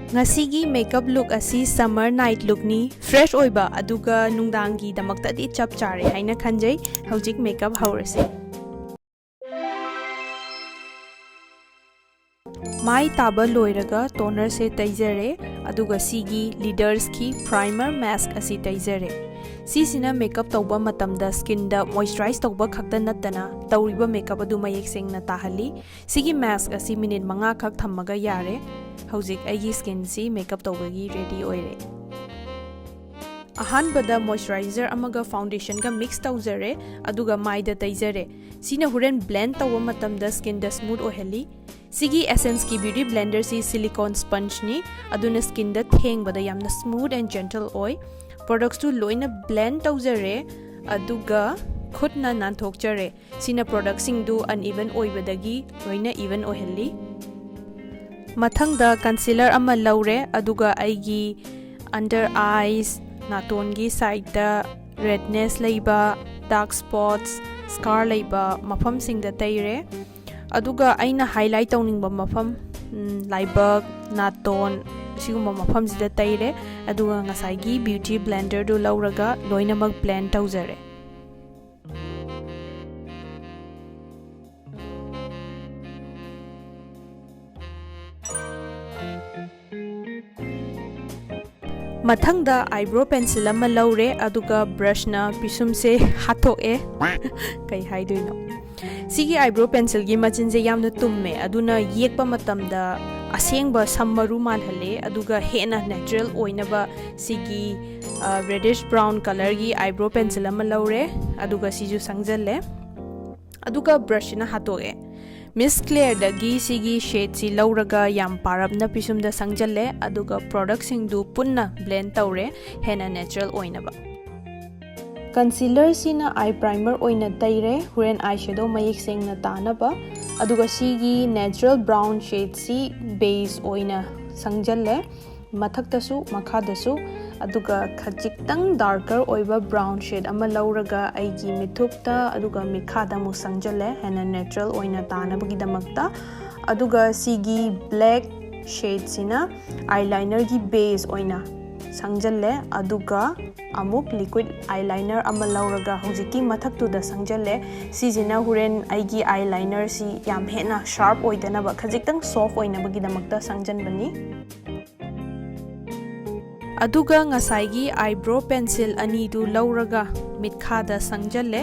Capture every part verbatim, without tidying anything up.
ꯉꯁꯤꯒꯤ makeup look ꯑꯁꯤ summer night lookꯅꯤ꯫ Fresh ꯑꯣꯏꯕ ꯑꯗꯨꯒ ꯅꯨꯡꯗꯥꯡꯒꯤꯗꯃꯛꯇꯗꯤ ꯆꯞ ꯆꯥꯔꯦ ꯍꯥꯏꯅ ꯈꯟꯖꯩ꯫ ꯍꯧꯖꯤꯛ makeup ꯍꯧꯔꯁꯦ꯫ ꯃꯥꯏ ꯇꯥꯕ ꯂꯣꯏꯔꯒ tonerꯁꯦ ꯇꯩꯖꯔꯦ, ꯑꯗꯨꯒ ꯁꯤꯒꯤ Leadersꯀꯤ primer mask ꯑꯁꯤ ꯇꯩꯖꯔꯦ꯫ ꯁꯤꯁꯤꯅ makeup ꯇꯧꯕ ꯃꯇꯝꯗ skinꯗ moisturize ꯇꯧꯕ ꯈꯛꯇ ꯅꯠꯇꯅ ꯇꯧꯔꯤꯕ makeup ꯑꯗꯨ ꯃꯌꯦꯛ ꯁꯦꯡꯅ ꯇꯥꯍꯜꯂꯤ꯫ ꯁꯤꯒꯤ mask ꯑꯁꯤ minute ꯃꯉꯥ ꯈꯛ ꯊꯝꯃꯒ ꯌꯥꯔꯦ꯫ ꯍꯧꯖꯤꯛ ꯑꯩꯒꯤ skinꯁꯤ makeup ꯇꯧꯕꯒꯤ ready ꯑꯣꯏꯔꯦ꯫ ꯑꯍꯥꯟꯕꯗ moisturizer ꯑꯃꯒ foundationꯒ mix ꯇꯧꯖꯔꯦ, ꯑꯗꯨꯒ ꯃꯥꯏꯗ ꯇꯩꯖꯔꯦ꯫ ꯁꯤꯅ ꯍꯣꯔꯦꯟ blend ꯇꯧꯕ ꯃꯇꯝꯗ skinꯗ smooth ꯑꯣꯏꯍꯜꯂꯤ꯫ ꯁꯤꯒꯤ Essenceꯀꯤ beauty blenderꯁꯤ silicone spongeꯅꯤ, ꯑꯗꯨꯅ skinꯗ ꯊꯦꯡꯕꯗ ꯌꯥꯝꯅ smooth and gentle ꯑꯣꯏ꯫ Productsꯇꯨ ꯂꯣꯏꯅ blend ꯇꯧꯖꯔꯦ, ꯑꯗꯨꯒ ꯈꯨꯠꯅ ꯅꯥꯟꯊꯣꯛꯆꯔꯦ꯫ ꯁꯤꯅ productꯁꯤꯡꯗꯨ uneven ꯑꯣꯏꯕꯗꯒꯤ ꯂꯣꯏꯅ even ꯑꯣꯏꯍꯜꯂꯤ꯫ ꯃꯊꯪꯗ concealer ꯑꯃ ꯂꯧꯔꯦ, ꯑꯗꯨꯒ ꯑꯩꯒꯤ under eyes, ꯅꯥꯇꯣꯟꯒꯤ sideꯇ redness ꯂꯩꯕ, dark spots, scar ꯂꯩꯕ ꯃꯐꯝꯁꯤꯡꯗ ꯇꯩꯔꯦ꯫ ꯑꯗꯨꯒ ꯑꯩꯅ highlight ꯇꯧꯅꯤꯡꯕ ꯃꯐꯝ, ꯎꯝ, ꯂꯥꯏꯕꯛ, ꯅꯥꯇꯣꯟ, ꯁꯤꯒꯨꯝꯕ ꯃꯐꯝꯁꯤꯗ ꯇꯩꯔꯦ꯫ ꯑꯗꯨꯒ ꯉꯁꯥꯏꯒꯤ beauty blenderꯗꯨ ꯂꯧꯔꯒ ꯂꯣꯏꯅꯃꯛ blend ꯇꯧꯖꯔꯦ꯫ ꯃꯊꯪꯗ eyebrow pencil ꯑꯃ ꯂꯧꯔꯦ, ꯑꯗꯨꯒ brushꯅ ꯄꯤꯁꯨꯝꯁꯦ ꯍꯥꯠꯇꯣꯛꯑꯦ꯫ ꯀꯩ ꯍꯥꯏꯗꯣꯏꯅꯣ? ꯁꯤꯒꯤ eyebrow pencilꯒꯤ ꯃꯆꯤꯟꯁꯦ ꯌꯥꯝꯅ ꯇꯨꯝꯃꯦ, ꯑꯗꯨꯅ ꯌꯦꯛꯄ ꯃꯇꯝꯗ ꯑꯁꯦꯡꯕ ꯁꯝ ꯃꯔꯨ ꯃꯥꯜꯍꯜꯂꯦ, ꯑꯗꯨꯒ ꯍꯦꯟꯅ natural ꯑꯣꯏꯅꯕ ꯁꯤꯒꯤ, ꯑ, reddish brown colourꯒꯤ eyebrow pencil ꯑꯃ ꯂꯧꯔꯦ, ꯑꯗꯨꯒ ꯁꯤꯁꯨ ꯁꯪꯖꯜꯂꯦ꯫ ꯑꯗꯨꯒ brushꯁꯤꯅ ꯍꯥꯠꯇꯣꯛꯑꯦ꯫ Miss Clairꯗꯒꯤ ꯁꯤꯒꯤ shadeꯁꯤ ꯂꯧꯔꯒ ꯌꯥꯝ ꯄꯥꯔꯞꯅ ꯄꯤꯁꯨꯝꯗ ꯁꯪꯖꯜꯂꯦ, ꯑꯗꯨꯒ productꯁꯤꯡꯗꯨ ꯄꯨꯟꯅ blend ꯇꯧꯔꯦ ꯍꯦꯟꯅ natural ꯑꯣꯏꯅꯕ꯫ Concealerꯁꯤꯅ eye primer ꯑꯣꯏꯅ ꯇꯩꯔꯦ, ꯍꯣꯔꯦꯟ eyeshadow ꯃꯌꯦꯛ ꯁꯦꯡꯅ ꯇꯥꯅꯕ꯫ ꯑꯗꯨꯒ ꯁꯤꯒꯤ natural brown shadeꯁꯤ base ꯑꯣꯏꯅ ꯁꯪꯖꯜꯂꯦ꯫ ꯃꯊꯛꯇꯁꯨ ꯃꯈꯥꯗꯁꯨ, ꯑꯗꯨꯒ ꯈꯖꯤꯛꯇꯪ darker ꯑꯣꯏꯕ brown shade ꯑꯃ ꯂꯧꯔꯒ ꯑꯩꯒꯤ ꯃꯤꯠꯊꯨꯞꯇ ꯑꯗꯨꯒ ꯃꯤꯠꯈꯥꯗ ꯑꯃꯨꯛ ꯁꯪꯖꯜꯂꯦ, ꯍꯦꯟꯅ natural ꯑꯣꯏꯅ ꯇꯥꯅꯕꯒꯤꯗꯃꯛꯇ꯫ ꯑꯗꯨꯒ ꯁꯤꯒꯤ black shadeꯁꯤꯅ eyelinerꯒꯤ base ꯑꯣꯏꯅ ꯁꯪꯖꯜꯂꯦ꯫ ꯑꯗꯨꯒ ꯑꯃꯨꯛ liquid eyeliner ꯑꯃ ꯂꯧꯔꯒ ꯍꯧꯖꯤꯛꯀꯤ ꯃꯊꯛꯇꯨꯗ ꯁꯪꯖꯜꯂꯦ꯫ ꯁꯤꯁꯤꯅ ꯍꯣꯔꯦꯟ ꯑꯩꯒꯤ eyelinerꯁꯤ ꯌꯥꯝ ꯍꯦꯟꯅ sharp ꯑꯣꯏꯗꯅꯕ, ꯈꯖꯤꯛꯇꯪ soft ꯑꯣꯏꯅꯕꯒꯤꯗꯃꯛꯇ ꯁꯪꯖꯟꯕꯅꯤ꯫ ꯑꯗꯨꯒ ꯉꯁꯥꯏꯒꯤ eyebrow pencil ꯑꯅꯤꯗꯨ ꯂꯧꯔꯒ ꯃꯤꯠꯈꯥꯗ ꯁꯪꯖꯜꯂꯦ꯫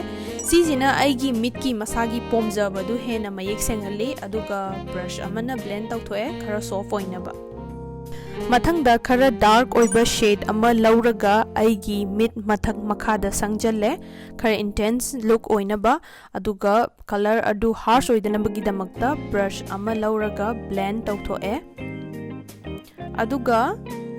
ꯁꯤꯁꯤꯅ ꯑꯩꯒꯤ ꯃꯤꯠꯀꯤ ꯃꯁꯥꯒꯤ ꯄꯣꯝꯖꯕꯗꯨ ꯍꯦꯟꯅ ꯃꯌꯦꯛ ꯁꯦꯡꯍꯜꯂꯤ꯫ ꯑꯗꯨꯒ brush ꯑꯃꯅ blend ꯇꯧꯊꯣꯛꯑꯦ, ꯈꯔ soft ꯑꯣꯏꯅꯕ꯫ ꯃꯊꯪꯗ ꯈꯔ dark ꯑꯣꯏꯕ shade ꯑꯃ ꯂꯧꯔꯒ ꯑꯩꯒꯤ ꯃꯤꯠ ꯃꯊꯛ ꯃꯈꯥꯗ ꯁꯪꯖꯜꯂꯦ꯫ ꯈꯔ intense look ꯑꯣꯏꯅꯕ꯫ ꯑꯗꯨꯒ color ꯑꯗꯨ harsh ꯑꯣꯏꯗꯅꯕꯒꯤꯗꯃꯛꯇ brush ꯑꯃ ꯂꯧꯔꯒ blend ꯇꯧꯊꯣꯛꯑꯦ꯫ ꯑꯗꯨꯒ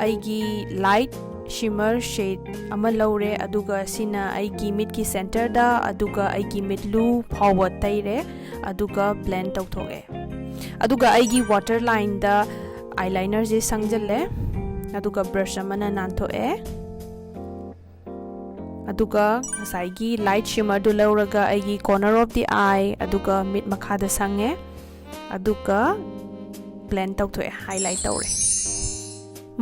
ꯑꯩꯒꯤ light shimmer shade ꯑꯃ ꯂꯧꯔꯦ, ꯑꯗꯨꯒ ꯁꯤꯅ ꯑꯩꯒꯤ ꯃꯤꯠꯀꯤ centreꯗ ꯑꯗꯨꯒ ꯑꯩꯒꯤ ꯃꯤꯠꯂꯨ ꯐꯥꯎꯕ ꯇꯩꯔꯦ, ꯑꯗꯨꯒ blend ꯇꯧꯊꯣꯛꯑꯦ꯫ ꯑꯗꯨꯒ ꯑꯩꯒꯤ water lineꯗ eyelinerꯁꯦ ꯁꯪꯖꯜꯂꯦ, ꯑꯗꯨꯒ brush ꯑꯃꯅ ꯅꯥꯟꯊꯣꯛꯑꯦ꯫ ꯑꯗꯨꯒ ꯉꯁꯥꯏꯒꯤ light shimmerꯗꯨ ꯂꯧꯔꯒ ꯑꯩꯒꯤ corner of the eye ꯑꯗꯨꯒ ꯃꯤꯠ ꯃꯈꯥꯗ ꯁꯪꯉꯦ, ꯑꯗꯨꯒ blend ꯇꯧꯊꯣꯛꯑꯦ, highlight ꯇꯧꯔꯦ꯫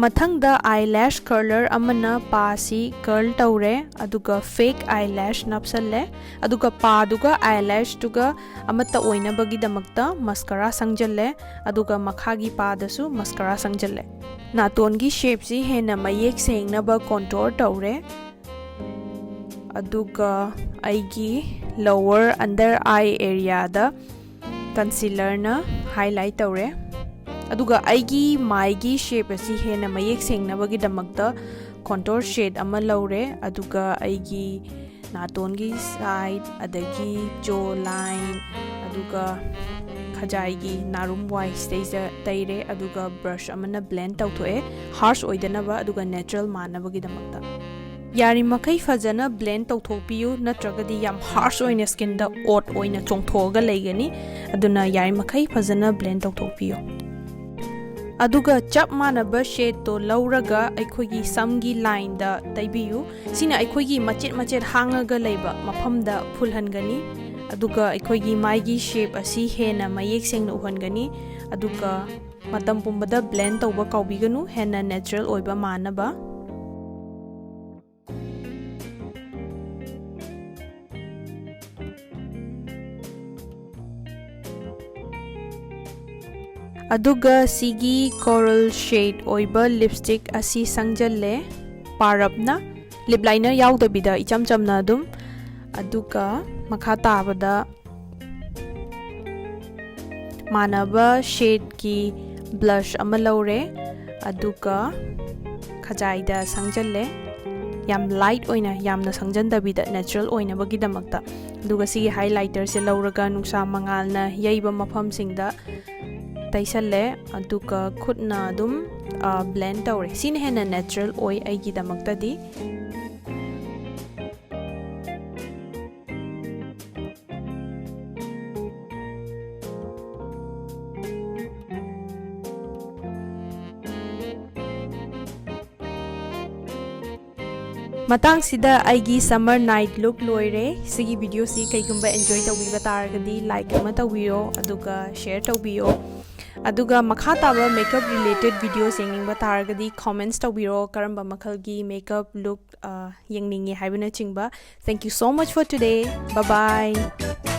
ꯃꯊꯪꯗ eyelash curler ꯑꯃꯅ ꯄꯥꯁꯤ curl ꯇꯧꯔꯦ, ꯑꯗꯨꯒ fake eyelash ꯅꯞꯁꯜꯂꯦ, ꯑꯗꯨꯒ ꯄꯥꯗꯨꯒ eyelashꯇꯨꯒ ꯑꯃꯠꯇ ꯑꯣꯏꯅꯕꯒꯤꯗꯃꯛꯇ mascara ꯁꯪꯖꯜꯂꯦ, ꯑꯗꯨꯒ ꯃꯈꯥꯒꯤ ꯄꯥꯗꯁꯨ mascara ꯁꯪꯖꯜꯂꯦ꯫ ꯅꯥꯇꯣꯟꯒꯤ shapeꯁꯤ ꯍꯦꯟꯅ ꯃꯌꯦꯛ ꯁꯦꯡꯅꯕ contour ꯇꯧꯔꯦ꯫ ꯑꯗꯨꯒ ꯑꯩꯒꯤ lower under eye areaꯗ concealerꯅ highlight ꯇꯧꯔꯦ꯫ ꯑꯗꯨꯒ ꯑꯩꯒꯤ ꯃꯥꯏꯒꯤ shape ꯑꯁꯤ ꯍꯦꯟꯅ ꯃꯌꯦꯛ ꯁꯦꯡꯅꯕꯒꯤꯗꯃꯛꯇ contour shade ꯑꯃ ꯂꯧꯔꯦ꯫ ꯑꯗꯨꯒ ꯑꯩꯒꯤ ꯅꯥꯇꯣꯟꯒꯤ side, ꯑꯗꯒꯤ jaw line, ꯑꯗꯨꯒ ꯈꯖꯥꯏꯒꯤ ꯅꯥꯔꯨꯝ ꯋꯥꯏꯁꯤꯗꯩꯁꯤꯗ ꯇꯩꯔꯦ꯫ ꯑꯗꯨꯒ brush ꯑꯃꯅ blend ꯇꯧꯊꯣꯛꯑꯦ, harsh ꯑꯣꯏꯗꯅꯕ ꯑꯗꯨꯒ natural ꯃꯥꯟꯅꯕꯒꯤꯗꯃꯛꯇ꯫ ꯌꯥꯔꯤꯃꯈꯩ ꯐꯖꯅ blend ꯇꯧꯊꯣꯛꯄꯤꯌꯨ, ꯅꯠꯇ꯭ꯔꯒꯗꯤ ꯌꯥꯝ harsh ꯑꯣꯏꯅ skinꯗ odd ꯑꯣꯏꯅ ꯆꯣꯡꯊꯣꯛꯑꯒ ꯂꯩꯒꯅꯤ꯫ ꯑꯗꯨꯅ ꯌꯥꯔꯤꯃꯈꯩ ꯐꯖꯅ blend ꯇꯧꯊꯣꯛꯄꯤꯌꯨ꯫ ꯑꯗꯨꯒ ꯆꯞ ꯃꯥꯟꯅꯕ shadeꯇꯣ ꯂꯧꯔꯒ ꯑꯩꯈꯣꯏꯒꯤ ꯁꯝꯒꯤ lineꯗ ꯇꯩꯕꯤꯌꯨ꯫ ꯁꯤꯅ ꯑꯩꯈꯣꯏꯒꯤ ꯃꯆꯦꯠ ꯃꯆꯦꯠ ꯍꯥꯡꯉꯒ ꯂꯩꯕ ꯃꯐꯝꯗ ꯐꯨꯜꯍꯟꯒꯅꯤ꯫ ꯑꯗꯨꯒ ꯑꯩꯈꯣꯏꯒꯤ ꯃꯥꯏꯒꯤ ꯁꯦꯞ ꯑꯁꯤ ꯍꯦꯟꯅ ꯃꯌꯦꯛ ꯁꯦꯡꯅ ꯎꯍꯟꯒꯅꯤ꯫ ꯑꯗꯨꯒ ꯃꯇꯝ ꯄꯨꯝꯕꯗ ꯕ꯭ꯂꯦꯟ ꯇꯧꯕ ꯀꯥꯎꯕꯤꯒꯅꯨ, ꯍꯦꯟꯅ ꯅꯦꯆꯔꯦꯜ ꯑꯣꯏꯕ ꯃꯥꯟꯅꯕ꯫ ꯑꯗꯨꯒ ꯁꯤꯒꯤ ꯀꯣꯔꯜ ꯁꯦꯠ ꯑꯣꯏꯕ ꯂꯤꯞꯁꯇꯤꯛ ꯑꯁꯤ ꯁꯪꯖꯜꯂꯦ꯫ ꯄꯥꯔꯞꯅ ꯂꯤꯞ ꯂꯥꯏꯅꯔ ꯌꯥꯎꯗꯕꯤꯗ ꯏꯆꯝ ꯆꯝꯅ ꯑꯗꯨꯝ꯫ ꯑꯗꯨꯒ ꯃꯈꯥ ꯇꯥꯕꯗ ꯃꯥꯟꯅꯕ ꯁꯦꯠꯀꯤ ꯕ꯭ꯂꯁ ꯑꯃ ꯂꯧꯔꯦ, ꯑꯗꯨꯒ ꯈꯖꯥꯏꯗ ꯁꯪꯖꯜꯂꯦ꯫ ꯌꯥꯝ ꯂꯥꯏꯠ ꯑꯣꯏꯅ, ꯌꯥꯝꯅ ꯁꯪꯖꯟꯗꯕꯤꯗ, ꯅꯦꯆꯔꯦꯜ ꯑꯣꯏꯅꯕꯒꯤꯗꯃꯛꯇ꯫ ꯑꯗꯨꯒ ꯁꯤꯒꯤ ꯍꯥꯏꯂꯥꯏꯇꯔꯁꯦ ꯂꯧꯔꯒ ꯅꯨꯡꯁꯥ ꯃꯉꯥꯜꯅ ꯌꯩꯕ ꯃꯐꯝꯁꯤꯡꯗ ꯇꯩꯁꯜꯂꯦ, ꯑꯗꯨꯒ ꯈꯨꯠꯅ ꯑꯗꯨꯝ ꯕ꯭ꯂꯦꯟ ꯇꯧꯔꯦ꯫ ꯁꯤꯅ ꯍꯦꯟꯅ ꯅꯦꯆꯔꯦꯜ ꯑꯣꯏ ꯑꯩꯒꯤꯗꯃꯛꯇꯗꯤ꯫ ꯃꯇꯥꯡꯁꯤꯗ ꯑꯩꯒꯤ ꯁꯝꯃꯔ ꯅꯥꯏꯠ ꯂꯨꯛ ꯂꯣꯏꯔꯦ꯫ ꯁꯤꯒꯤ ꯚꯤꯗꯤꯑꯣꯁꯤ ꯀꯩꯒꯨꯝꯕ ꯑꯦꯟꯖꯣꯏ ꯇꯧꯕꯤꯕ ꯇꯥꯔꯒꯗꯤ ꯂꯥꯏꯛ ꯑꯃ ꯇꯧꯕꯤꯌꯣ, ꯑꯗꯨꯒ ꯁꯤꯌꯔ ꯇꯧꯕꯤꯌꯣ꯫ ꯑꯗꯨꯒ ꯃꯈꯥ ꯇꯥꯕ ꯃꯦꯀꯞ ꯔꯤꯂꯦꯇꯦꯠ ꯚꯤꯗꯤꯑꯣꯁ ꯌꯦꯡꯅꯤꯡꯕ ꯇꯥꯔꯒꯗꯤ ꯀꯣꯃꯦꯟꯠꯁ ꯇꯧꯕꯤꯔꯣ, ꯀꯔꯝꯕ ꯃꯈꯜꯒꯤ ꯃꯦꯀꯞ ꯂꯨꯛ ꯌꯦꯡꯅꯤꯡꯉꯤ ꯍꯥꯏꯕꯅꯆꯤꯡꯕ꯫ Thank you so much for today. Bye bye.